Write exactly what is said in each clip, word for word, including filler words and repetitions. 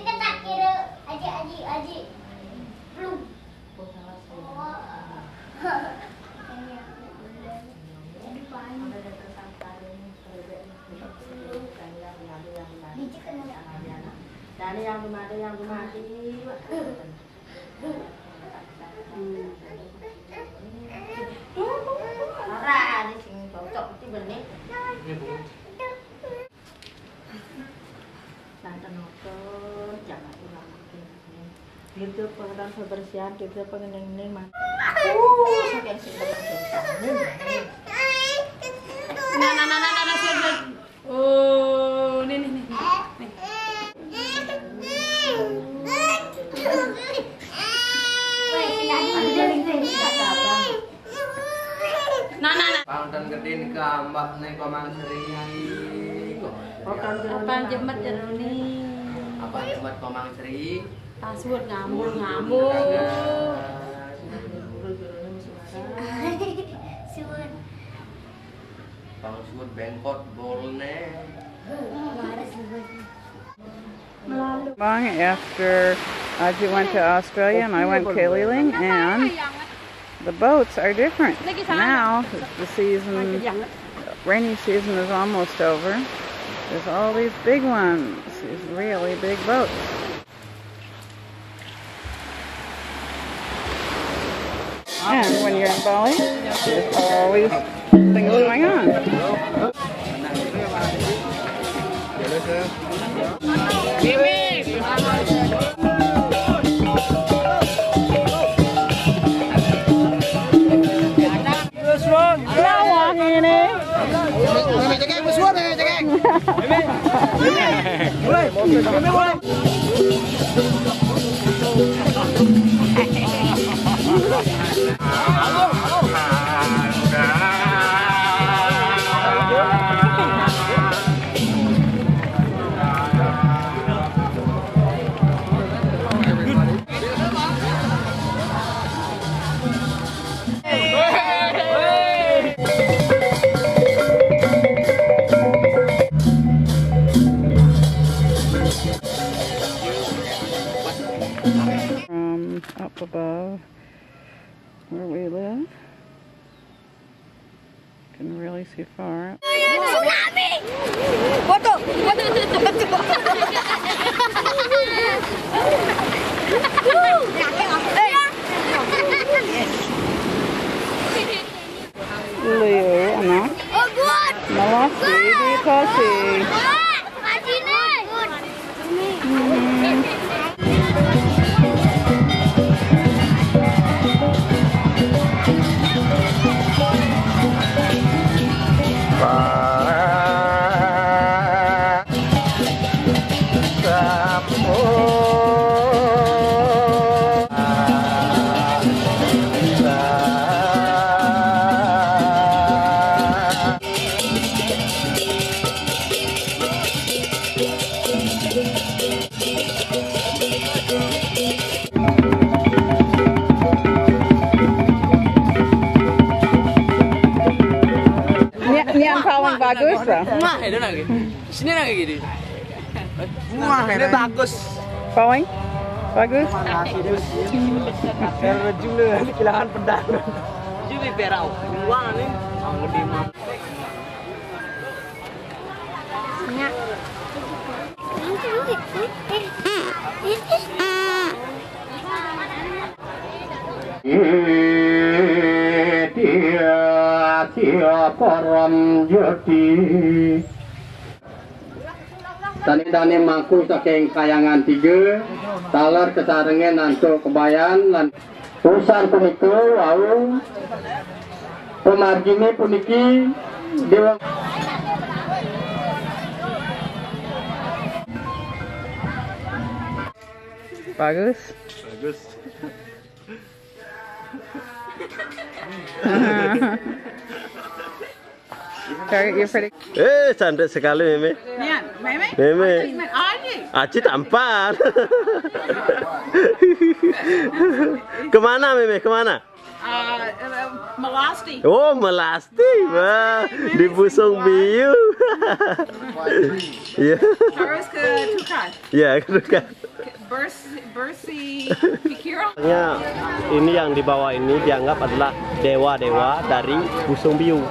Kita tak kira aji, aji, aji. Belum. Biji kena. Dan yang belum ada, yang belum mati. Ora, ini sing cocok iki benih. Santen nonton, jangan ulang. Gitu, pengetan kebersihan, gitu, pengening-ning, man. Uh, sampai sing tekan. Nah, nah, nah, nah, nah, nah, sing, sing. Oh, nih, nih, nih, nih. Nih. Nah, nah, nah. Pang ten gedin ke ambak nih Komang Sri. Apa jemet jeruni? Apa jemet Komang Sri? Password ngambul-ngambul. Suwun. Pang suwun bengkot bolne. Waras suwun. Long after Aji went to Australia and I went Kaliling, and the boats are different. Now the season, rainy season is almost over. There's all these big ones, these really big boats. And when you're in Bali, there's always things going on. Lawang ini. From up above where we live, can really see far. Tsunami! Foto! Foto! Foto! Leo, anak. Oh, good! Malaki, di kasi. Good! Good! Good! Hmm. Bagus, ah. Wah, itu lagi. Sini lagi gini. Wah, ini bagus. Pawai? Bagus. Terjun dulu, kehilangan pedang. Jadi berau. Wah, ini mau di mana? Dia sia param jati. Tani-tani mangku saking Kayangan tiga, taler kesarengin antuk kebayan lan usan punika wau pemargine puniki dewa. Bagus. Bagus. Very, you're pretty. Eh, cantik sekali, Meme. Nian, Meme? Meme. Aci, Aci. Aci tampan. Kemana, Meme? Kemana? Uh, uh, Melasti. Oh, Melasti. Wah, Meme di Busung Biu. Iya. Terus ke Tukat. Iya, ke Tukat. Bersih, bersih pikiran. Ini yang di bawah ini dianggap adalah dewa-dewa dari Busung Biu.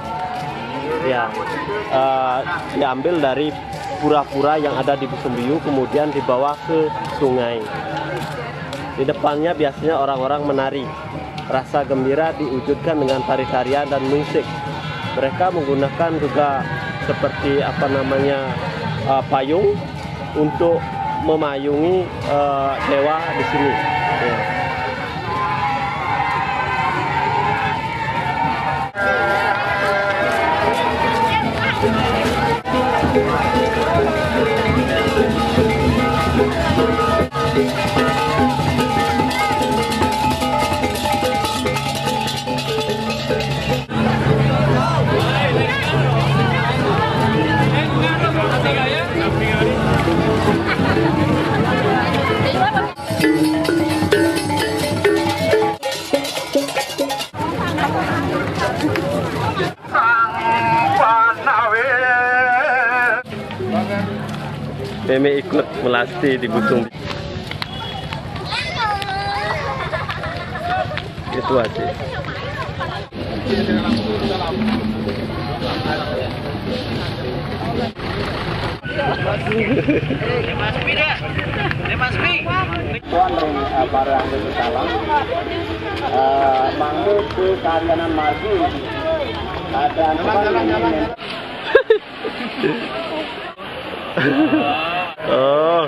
Ya, eh, diambil dari pura-pura yang ada di Busung Biu, kemudian dibawa ke sungai. Di depannya biasanya orang-orang menari. Rasa gembira diwujudkan dengan tari-tarian dan musik. Mereka menggunakan juga seperti, apa namanya, eh, payung untuk memayungi, eh, dewa di sini. Ya. Meme ikut Melasti di Busung. Itu aja. Tuan ring, eh, para anggota salam. Eh, mangku ke Kanjanan Margi. Ada jalan, jalan, jalan. Oh.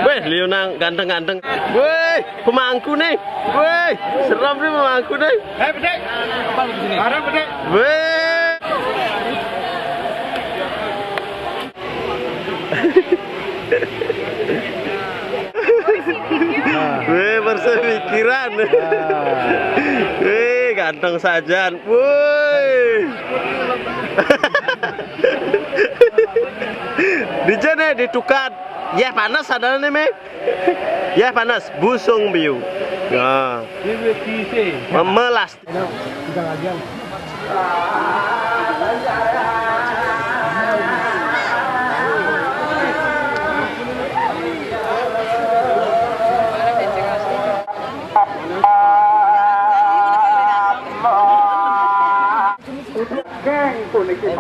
Weh, liu nang ganteng-ganteng. Weh, pemangku nih. Weh, serem nih pemangku nih. Eh, Bedek. Apa lu di sini? Ada Bedek. Weh. Weh, bersih pikiran. Weh, ganteng sajan. Woi. Di jene ditukat. Ya panas sadana nih, Meme. Ya panas, Busung Biu. Nah. Memelas. Geng puniki.